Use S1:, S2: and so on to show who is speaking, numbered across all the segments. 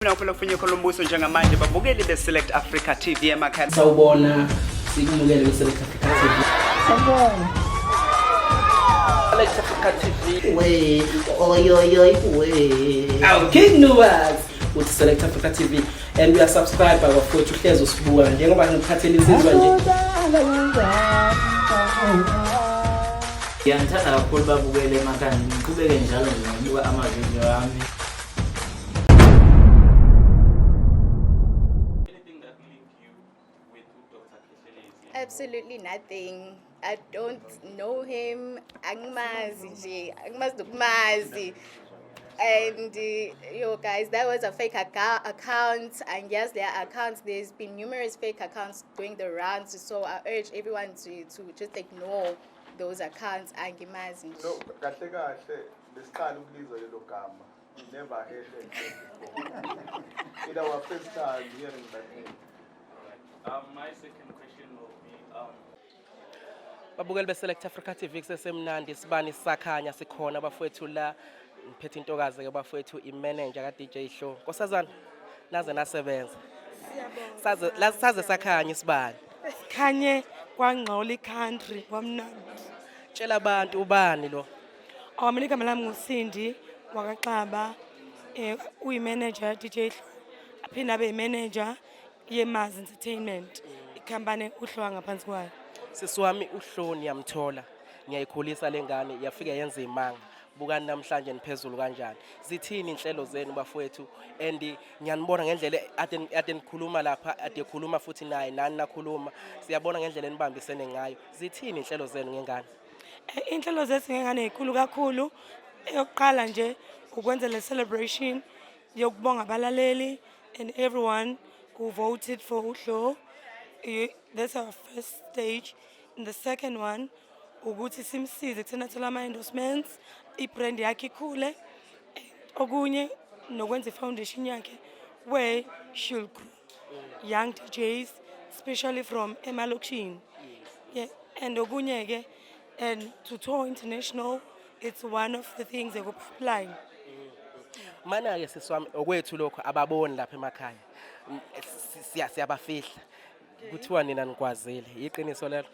S1: Ufuna kufunye lombuso njengamanje babukeli be-Select Africa TV emakhaya.
S2: Sawubona, sikumukele kwi-Select Africa TV.
S3: Sawubona.
S2: Select Africa TV.
S3: We, oyoyoy, we.
S2: Awu King Nuwas uthi Select Africa TV and we are subscriber bafowethu uhlezi usibuka njengoba ngikuphathela insizwa nje.
S4: Ngiyanithanda kakhulu babukele emakhaya, ngiqhubeke njalo nje ngokubuka amavidiyo ami.
S5: Anything that link you with Dr. Khehlelezi?
S6: Absolutely nothing. I don't know him. Angimazi nje, angimazi nokumazi. And yo guys, that was a fake account. And yes, there are accounts. There's been numerous fake accounts doing the rounds. So I urge everyone to just ignore those accounts. Angimazi nje.
S7: No, kahle kahle besiqala ukulizwa lelo gama. We never heard that name before. In our first time hearing that name.
S5: Alright. My second question will be
S2: Babukeli be-Select Africa TV kusesemnandi sibani sakhanya sikhona bafowethu la ngiphethe intokazi ke bafowethu i-manager ka-DJ Hlo. Nkosazana naze nasebenza. Saze la saze sakhanya isibani.
S8: Khanye kwangxola i-country kwamnandi.
S2: Tshela abantu ubani lo?
S8: Oh, mina igama lami nguSindi wakaXaba, uyi-manager DJ Hlo, aphinde abe yi-manager yeMazi Entertainment, ikhampani uHlo ngaphansi kwayo.
S2: Sisi wami uHlo niyamthola. Ngiyayikhulisa lengane yafika yenza imanga. Bukani namhlanje niphezulu kanjani. Zithini inhlelo zenu bafowethu and ngiyanibona ngendlela ade nikhuluma lapha ade khuluma futhi naye nani nakhuluma. Siyabona ngendlela enibambisene ngayo. Zithini inhlelo zenu ngengane?
S8: Inhlelo zethu ngengane zikhulu kakhulu. Eyokuqala nje ukwenza le celebration yokubonga abalaleli and everyone who voted for uHlo. That's our first stage. And the second one ukuthi simsize kuthena athola ama-endorsements, i-brand yakhe ikhule. Okunye nokwenza i-foundation yakhe where she'll grow young DJs, especially from emalokishini. Yeah, and okunye ke and to tour international, it's one of the things eku-pipeline.
S2: Mana ke sisi wami okwethu lokho ababoni lapha emakhaya. Siyabafihla. Kuthiwa nina nikwazile. Iqiniso lelo?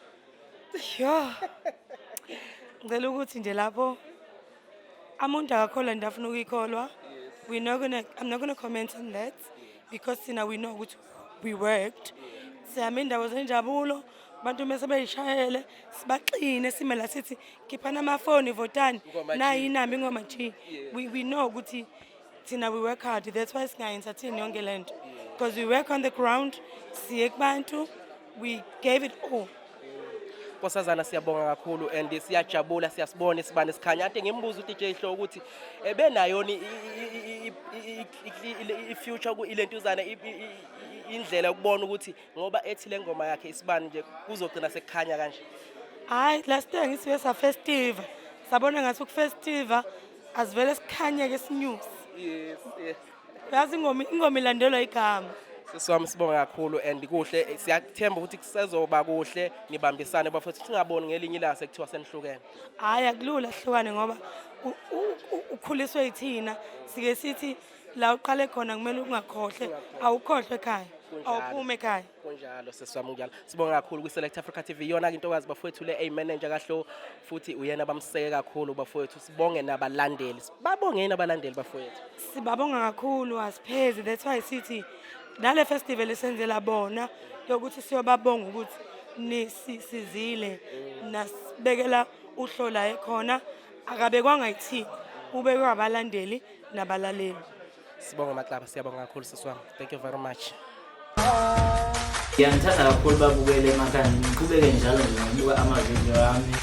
S8: Yo. Ngicela ukuthi nje lapho umuntu akakholwa into afuna ukuyikholwa. We're not gonna I'm not gonna comment on that because thina we know ukuthi we worked. Sihamba indawo zenjabulo, abantu mese beyishayele sibaxine sime la sithi khiphana amafoni votani
S2: Ingoma G.
S8: nayi inamba ingoma G. We know ukuthi thina we work hard, that's why singa-entertain yonke lento because we work on the ground, siye kubantu, we gave it all.
S2: Nkosazana siyabonga kakhulu and siyajabula siyasibona isibane sikhanya. Ade ngimbuza uDJ Hlo ukuthi ebenayo ni i-future ku ilentuzana indlela yokubona ukuthi ngoba ethi le ngoma yakhe isibane nje kuzogcina sekukhanya kanje.
S8: Hayi, last year ngisiwe sa-festive, sabona ngathi ukufestiva asivele sikhanyeke sinyuse.
S2: Yes.
S8: Uyazi ingoma ilandelwa igama.
S2: Sisi wami sibonga kakhulu and kuhle siyakuthemba ukuthi kusezoba kuhle nibambisane bafethu singaboni ngelinye ilanga sekuthiwa senihlukene.
S8: Hhayi, akulula sihlukane ngoba ukhuliswe yithina, sike sithi la uqale khona kumele ungakhohlwe, awukhohlwe ekhaya, awuphume ekhaya.
S2: Kunjalo sisi wami, kunjalo. Sibonga kakhulu kwi-Select Africa TV. Iyona ke intokazi bafowethu le eyi-manager kaHlo futhi uyena bamseke kakhulu bafowethu. Sibonge nabalandeli. Babongeni abalandeli bafowethu.
S8: Sibabonga kakhulu, asiphezi, that's why sithi nale festival esenzela bona yokuthi siyobabonga ukuthi nisisizile nasibekela uHlo la ekhona, akabekwanga yithina, ubekwe abalandeli nabalaleli.
S2: Sibonga Matlaba, siyabonga kakhulu sisi wami. Thank you very much.
S4: Ngiyanithanda kakhulu babukele emakhaya, ngiqhubeke njalo nje ngokubuka amavidiyo ami.